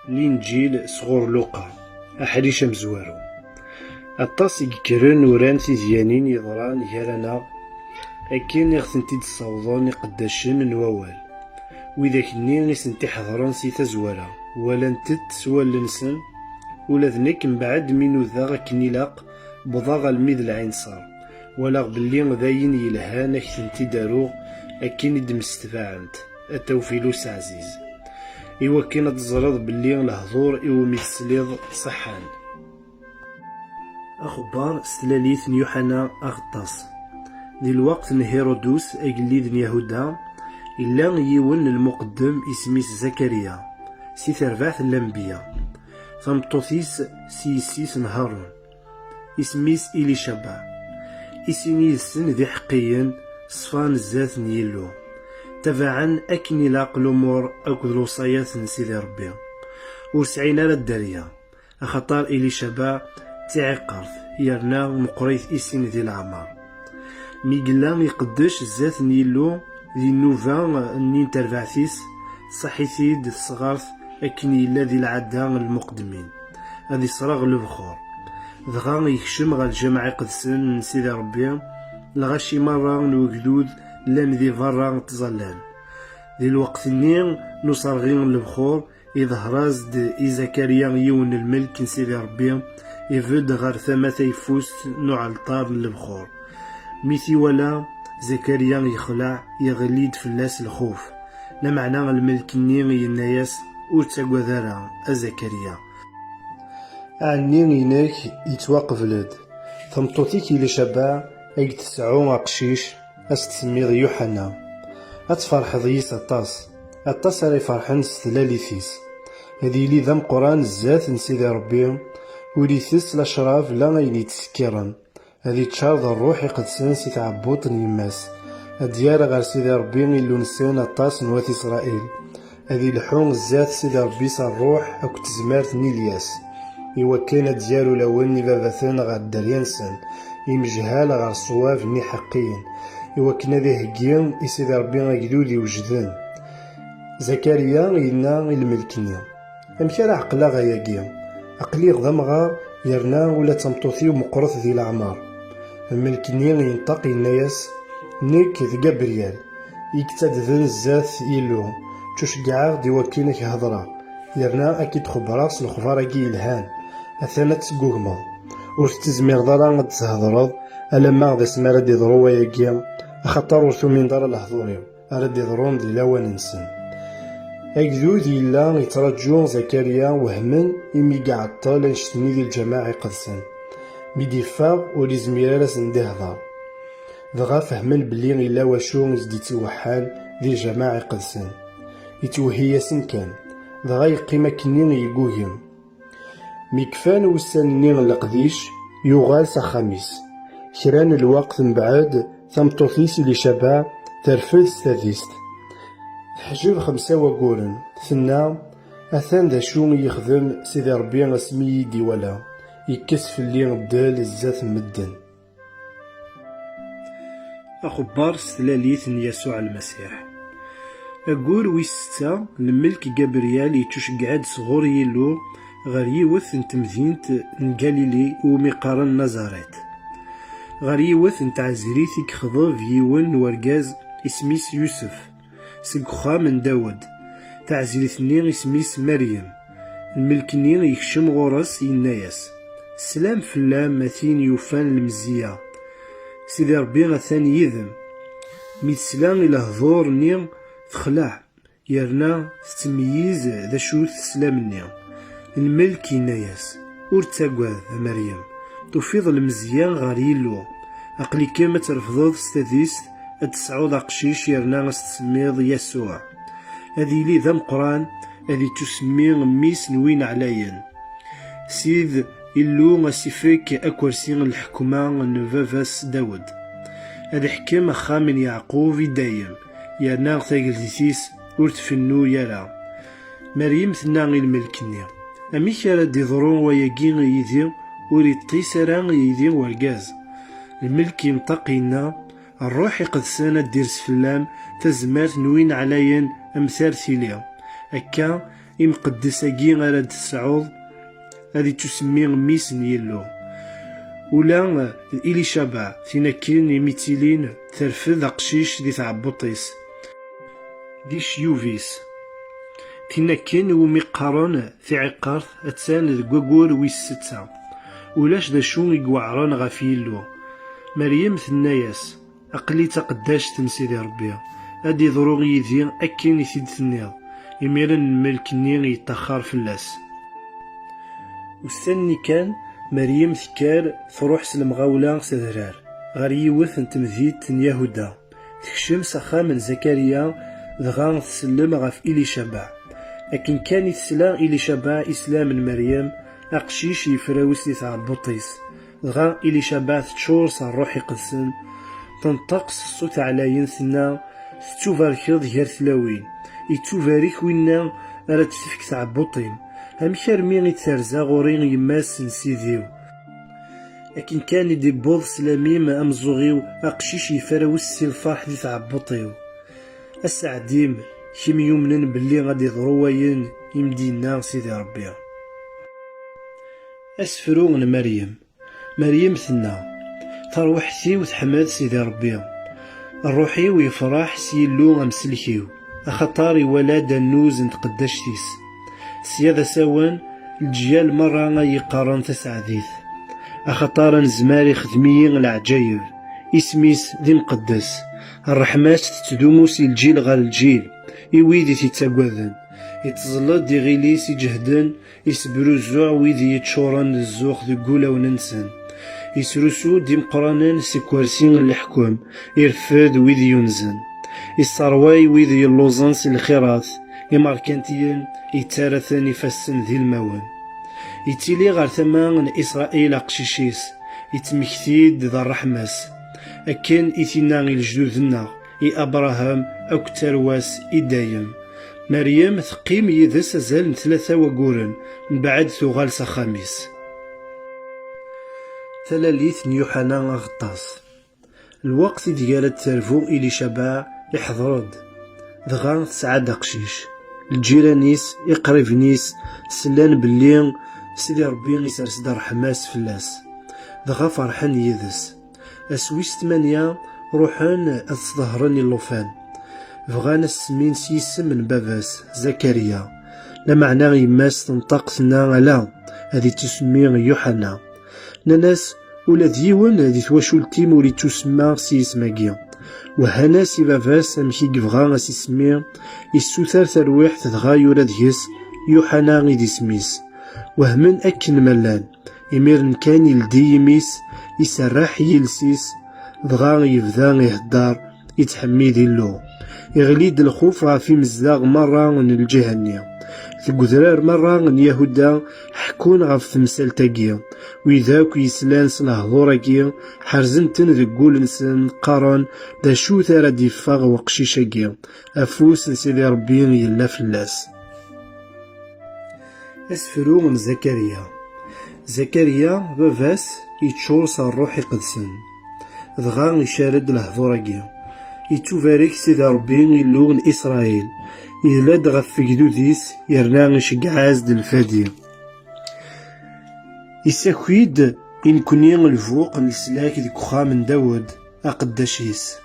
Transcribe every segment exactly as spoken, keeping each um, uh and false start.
Linǧil sɣur Luqa, aḥric amezwaru. Aṭas i yekkren uran tidyanin yeḍran gar-aneɣ, akken i ɣ-tent-id-ssawḍen iqeddacen n wawal. Widak-nni i sent-iḥeḍren si tazwara, walant-t s wallen-nsen, ula d nekk mbeɛd mi nudaɣ akken ilaq, wwḍeɣ almi d Lɛinṣer. Walaɣ belli d ayen yelhan ad k-tent-id-aruɣ akken i d-msetbaɛent, a Tawfilus Ɛziz, iwakken ad teẓreḍ belli lehdur iwumi tesliḍ ṣeḥḥan. Axebbar s tlalit n Yuḥana aɣeṭṭas. Di lweqt n Hirudus, agellid n Yahuda, illa yiwen n lmuqeddem isem-is Zakariya, si terbaɛt n lanbiya. Tameṭṭut-is s yessi-s n Harun, isem-is Ilicaba. I sin yid-sen d iḥeqqiyen, ṣfan zdat n Yillu, tabaɛen akken ilaq lumuṛ akked lewṣayat n Sidi Ṛebbi. Ur sɛin ara dderya, axaṭer Ilicaba d tiɛiqert, yerna meqqrit i sin di leɛmeṛ. Mi yella iqeddec zdat n Yillu di nnuba-nni n terbaɛt-is, tṣaḥ-it-id tesɣart akken yella di lɛada n lmuqeddmin, ad isreɣ lebxur. Dɣa yekcem ɣer lǧameɛ iqedsen n Sidi Ṛebbi, lɣaci merra n wegdud llan di berra ttẓallan. Di lweqt-nni n userɣi n lebxur, iḍher-as-d i Zakariya yiwen n lmelk n Sidi Ṛebbi, ibedd ɣer tama tayeffust n uɛalṭar n lebxur. Mi t-iwala, Zakariya yexleɛ, yeɣli-d fell-as lxuf. Lameɛna lmelk-nni yenna-yas: "Ur ttagad ara, a Zakariya. Aɛenni-inek yettwaqbel-d. Tameṭṭut-ik Ilicaba ad tesɛu aqcic, ad s-tsemmiḍ Yuḥana. Ad tferḥeḍ yis aṭas, aṭas ara iferḥen s tlalit-is. Ad yili d ameqqran zdat n Sidi Ṛebbi, ur itess la ccrab la ayen yettsekkiren. Ad iččar d Ṛṛuḥ Iqedsen si tɛebbuḍt n yemma-s. Ad d-yerr ɣer Sidi Ṛebbi Illu-nsen aṭas n wat Isṛayil. Ad ilḥu zdat Sidi Ṛebbi s ṛṛuḥ akked tezmert n Ilyas, iwakken ad d-yerr ulawen n ibabaten ɣer dderya-nsen, imejhal ɣer ṣṣwab n iḥeqqiyen, iwakken ad iheggi i Sidi Ṛebbi agdud iwejden." Zakariya yenna i lmelk-nni: "Amek ara ɛeqleɣ ayagi? Aql-iɣ d amɣar, yerna ula d tameṭṭut-iw meqqret di leɛmer." Lmelk-nni yenṭeq, yenna-yas: "Nekk d Gabriyal, i yettadden zdat Yillu. Ttuceggɛeɣ-d iwakken ad k-hedreɣ, yerna ad k-id-xebbreɣ s lexbar-agi yelhan. Atan ad teggugmeḍ. Ur tettezmireḍ ara ad d-thedreḍ alamma d asmi ara d-iḍru wayagi, axaṭer ur tumineḍ ara lehdur-iw ara d-iḍrun di lawan-nsen." Agdud yella yettraǧu Zakariya, wehmen imi i iɛeṭṭel annect-nni di lǧameɛ iqedsen. Mi d-yeffeɣ, ur izmir ara ad sen-d-ihder. Dɣa fehmen belli yella wacu i s-d-ittiweḥḥan di lǧameɛ iqedsen. Yettwehhi-yasen kan, dɣa yeqqim akkenni yeggugem. Mi kfan wussan-nni n leqdic, yuɣal s axxam-is. Kra n lweqt mbeɛd, tameṭṭut-is Ilicaba terfed s tadist. Teḥjeb xemsa wagguren, tenna: "Atan d acu i yexdem Sidi Ṛebbi asmi i yi-d-iwala, yekkes fell-i ddel zdat n medden." Axebbar s tlalit n Yasuɛ Lmasiḥ. Aggur wis setta, lmelk Gabriyal yettuceggeɛ-d sɣur Yillu ɣer yiwet n temdint n Galili iwumi qqaren Nazaret, ɣer yiwet n tɛezrit i yexḍeb yiwen n wergaz isem-is Yusef, seg uxxam n Dawed. Taɛezrit-nni isem-is Meryem. Lmelk-nni yekcem ɣur-s, yenna-yas: "Slam fell-am, a tin yufan lemzeyya. Sidi Ṛebbi atan yid-m." Mi tesla i lehdur-nni, texleɛ, yerna tettmeyyiz d acu-t sslam-nni. Lmelk yenna-yas: "Ur ttagad, a Meryem, tufiḍ lemzeyya ɣer Yillu. Aql-ikem ad trefdeḍ s tadist, ad tesɛuḍ aqcic yerna ad s-tsemmiḍ Yasuɛ. Ad yili d ameqqran, ad ittusemmi mmi-s n win ɛlayen. Sid Illu a s-ifek akersi n lḥekma n baba-s Dawed. Ad iḥkem axxam n Yeɛqub i dayem, yerna tageldit-is ur tfennu ara." Meryem tenna i lmelk-nni: "Amek ara d-iḍru wayagi yid-i? Ur iṭṭis ara yid-i urgaz." Lmelk yenṭeq, yenna: "Ṛṛuḥ iqedsen ad d-ires fell-am tazmert n win ɛlayen am tartili." Akka Imqeddes-agi ara d-tesɛuḍ ad ittusemmi mmi-s n Yillu. Ula d Ilicaba, tin akken imi ttilin terfed aqcic di tɛebbuṭ-is, di cceyub-is. Tin akken iwumi qqaren tiɛiqert, attan deg waggur wis setta. Ulac d acu i iweɛren ɣef Yillu. Meryem tenna-yas: "Aql-i d taqeddact n Sidi Ṛebbi, ad d-iḍru yid-i akken i t-id-tenniḍ." Imiren lmelk-nni yeṭṭaxxer fell-as. Ussan-nni kan, Meryem tekker, truḥ s lemɣawla s adrar ɣer yiwet n temdint n Yahuda. Tekcem s axxam n Zakariya, dɣa tsellem ɣef Ilicaba. Akken kan i tesla Ilicaba i sslam n Meryem, aqcic yefrawes di tɛebbuṭ-is. Dɣa Ilicaba teččur s Ṛṛuḥ Iqedsen, tenṭeq s ṣṣut ɛlayen, tenna: "Tettubarkeḍ gar tlawin, ittubarek winna ara d-tefk tɛebbuṭ-im. Amek armi i d-terza ɣur-i yemma-s n Sidi-w?" Akken kan i d-iwweḍ sslam-im ameẓẓuɣ-iw, aqcic yefrawes si lferḥ di tɛebbuṭ-iw. A sseɛd-im, kemm yumnen belli ad d-iḍru wayen i m-d-yenna Sidi Ṛebbi. Asefru n Meryem. Meryem tenna: "Tarwiḥt-iw teḥmed Sidi Ṛebbi, ṛṛuḥ-iw yefṛeḥ s Yillu amsellek-iw, axaṭer iwala-d annuz n tqeddact-is. Sya d asawen, leǧyal merra ay yeqqaren taseɛdit, axaṭer anezmar ixdem-iyi leɛǧayeb, isem-is d imqeddes. Ṛṛeḥma-s tettdumu si lǧil ɣer lǧil i wid i t-ittaggaden. Itteẓẓel-d iɣil-is iǧehden, isebruzuɛ wid yeččuren d zzux deg wulawen-nsen. Isrusu-d imeqqranen seg wersi n leḥkem, irfed wid yunzen. Isserway wid yelluẓen si lxirat, imerkantiyen yettarra-ten ifassen d ilmawen. Ittili ɣer tama n Isṛayil aqcic-is, ittmekti-d d ṛṛeḥma-s, akken i t-inna i lejdud-nneɣ, i Abṛaham akked tarwa-s i dayem." Meryem teqqim yid-s azal n tlata wagguren, mbeɛd tuɣal s axxam-is. Talalit n Yuḥana Aɣeṭṭas. Lweqt ideg ara d-terbu Ilicabaɛ iḥḍer-d, dɣa tesɛa-d aqcic. Lǧiran-is, iqriben-is, slan belli Sidi Ṛebbi isers-d ṛṛeḥma-s fell-as, dɣa ferḥen yid-s. Ass wis tmanya, ruḥen ad sḍehren i llufan. Bɣan ad s-semmin s yisem n baba-s, Zakariya. Lameɛna yemma-s tenṭeq, tenna: "Ala, ad ittusemmi Yuḥana." Nnan-as: "Ula d yiwen di twacult-im ur ittusemma s yisem-agi." Wehhan-as i baba-s amek i yebɣa ad s-isemmi, issuter tarwiḥt, dɣa yura deg-s Yuḥana i d isem-is. Wehmen akken ma llan. Imiren kan ildi imi-s, iserreḥ yiles-is, dɣa yebda ihedder, ittḥemmid Illu. Iɣli-d lxuf ɣef imezdaɣ merra n lǧiha-nni. Deg udrar merra n Yahuda ḥekkun ɣef temsalt-agi. Wid akk yeslan s lehdur-agi, ḥerzen-ten deg wul-nsen, qqaren: "D acu-t ara d-iffeɣ weqcic-agi? Afus n Sidi Ṛebbi yella fell-as." Asefru n Zakariya. Zakariya, baba-s, yeččur s Ṛṛuḥ Iqedsen, dɣa icar-d lehdur-agi. Ittubarek Sidi Ṛebbi, Illu n Isṛayil, yedla-d ɣef wegdud-is, yerna iceggeɛ-as-d lfadi. Issaki-d i nekni lbuq n leslak deg uxxam n Dawed, aqeddac-is.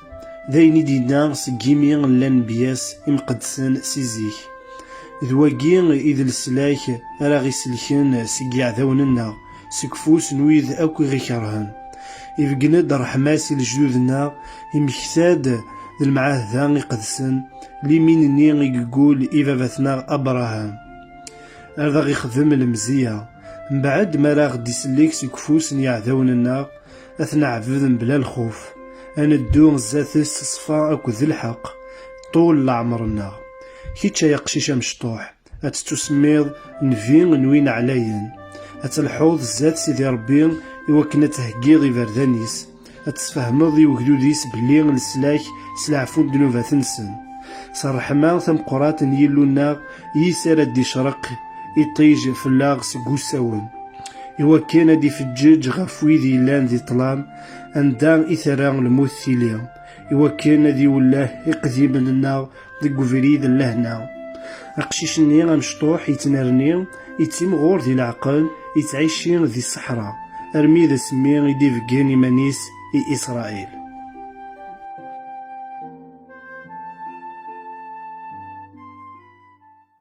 D ayen i d-yenna seg yimi llan nnbiya-s imqeddsen si zik. D wagi i d leslak ara ɣ-iselken seg yiɛdawen-nneɣ, seg ufus n wid akk i ɣ-ikerhen. Ibeggen-d ṛṛeḥma-s i lejdud-nneɣ, imekta-d d lemɛahda iqedsen, limin-nni i yeggul i baba-tneɣ Abṛaham, ar d aɣ-ixdem lemzeyya, mbeɛd mi ara ɣ-d-isellek seg ufus n yiɛdawen-nneɣ, ad t-neɛbed mebla lxuf, ad neddu zdat-s s ṣṣfa akked lḥeqq ṭul leɛmer-nneɣ. Kečč ay aqcic amecṭuḥ, ad tettusemmiḍ nnbi n win ɛlayen, ad telḥuḍ zdat Sidi Ṛebbi i wakken ad theggiḍ iberdan-is, ad tesfehmeḍ i wegdud-is belli leslak s leɛfu n ddnubat-nsen. S ṛṛeḥma tameqqrant n Yillu-nneɣ, yis ara d-icreq iṭij fell-aɣ seg usawen, iwakken ad ifeǧǧeǧ ɣef wid yellan di ṭṭlam, anda i terra lmut tili, iwakken ad iwelleh iqdimen-nneɣ deg ubrid n lehna. Aqcic-nni amecṭuḥ yettnerni, yettimɣur di leɛqel, yettɛici di ṣṣeḥra, armi d asmi i d-ibeggen iman-is i Isṛayil.